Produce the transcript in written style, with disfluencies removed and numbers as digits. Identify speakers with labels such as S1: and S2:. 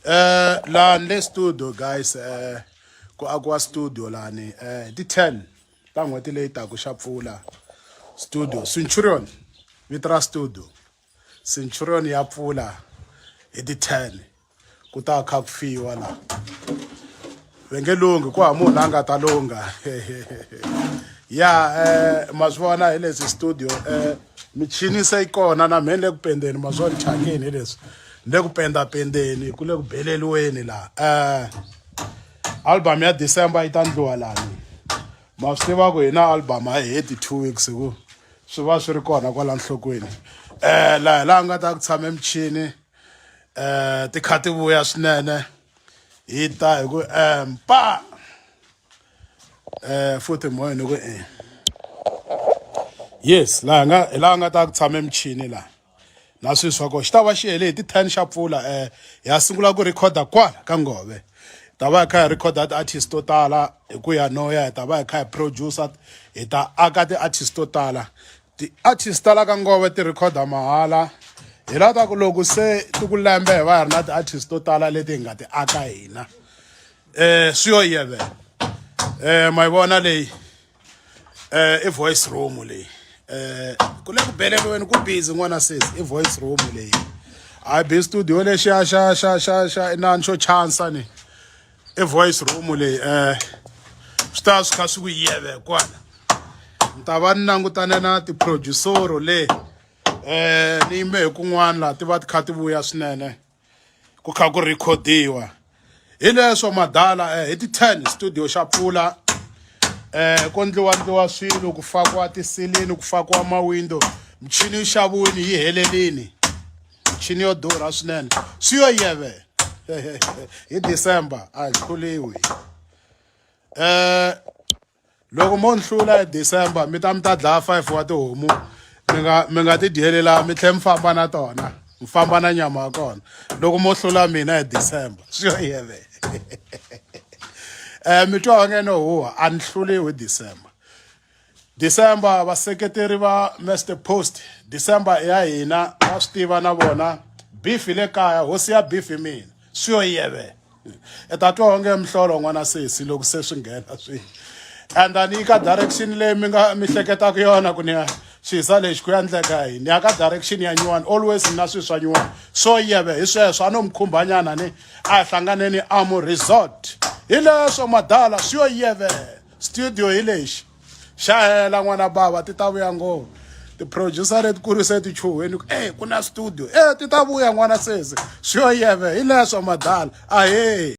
S1: Laha ni le studio guys, ku akiwa studio lani ti 10 ta n'hweti leyi taku xa pfula studio Centurion, vito ra studio Centurion ya pfula hi ti 10. Ku ta kha ku fiwa la, va nge lunghi, ku hava munhu la nga ta lungha ya. Ma swi vona hi leswi studio, michini se yi kona na mhe ni le ku pendeni, ma swi vona thyakini hi leswi, ni le ku penda pendeni, ku le ku beleliweni laha. Album ya December yi ta ndliwa lani. Ma swi tiva ku hina album a hi heti 2 weeks, hi ku swi va swi ri kona kwala nhlokweni. Laha hi laha nga ta ku tshame michini, ti kha ti vuya swinene, hi ta hi ku pa futhi moyeni ku yes, laha nga hi laha nga ta ku tshame michini laha na swilo swa kona. Xi ta va xi hele hi ti 10 xa pfula. Ya sungula ku rhikhoda kwala ka ngove, ta va hi kha hi rhikhoda ti-artist to tala hi ku ya noya, hi ta va hi kha hi producer, hi ta aka ti-artist to tala. Ti-artist ta la ka ngove ti rhikhoda mahala. Hi la ta ku loko se ti ku lembe hi va hi ri na ti-artist to tala leti hi nga ti aka hina, swi yo yevela. Ma yi vona leyi, i voice room leyi. Ku le ku beleliweni, ku busy n'wana sesi. I voice room leyi, a bi studio lexiya xa inani xo chansa ni i voice room leyi. Swi ta swi kha swi ku yeve kwala. Ni ta va ni langutane na ti-producer le, ni yime hi kun'wana laha ti va ti kha ti vuya swinene, ku kha ku rhikhodiwa. Hi leswo madala, hi ti 10 studio xa pfula. Ku ndliwa ndliwa swilo, ku fakiwa tisilini, ku fakiwa mawindo, michini yi xaviwini yi helelini, michini yo durha swinene. Swi yo yeve hi December, a hi hluriwi. Loko mo ni hlula hi December, mi ta dlaya 5 wa tihomu, mi nga ti dyeli laha, mi tlhela mi famba na tona, mi famba na nyama ya kona. Loko mo hlula mina hi December, swi yo yeve. Mi twa onge no huha, a ni hluliwi hi December. December, vaseketeri va Mr Post, December ya hina, va swi tiva na vona. Beef le kaya, hosi ya beef mina. Swi yo yeve, i ta twa onge mihlolo n'wana sesi loko se swi nghena swi and ni ka direction leyi mi nga mi hleketaka yona ku ni ya xihisa lexi ku ya ndleka yini, ya ka direction ya nyuwani. Always na swilo swa nyuwani swo yeve hi sweswo. A no mi khumbanyana ni a hi hlanganeni Amu Resort. Hi leswo madala, swi yo yeve. Studio hi lexi xa hela n'wana bava, ti ta vuya ngopfu ti-producer letikulu se ti chuhweni ku e ku na studio, e ti ta vuya n'wana sesi. Swi yo yeve, hi leswo madala, ahee.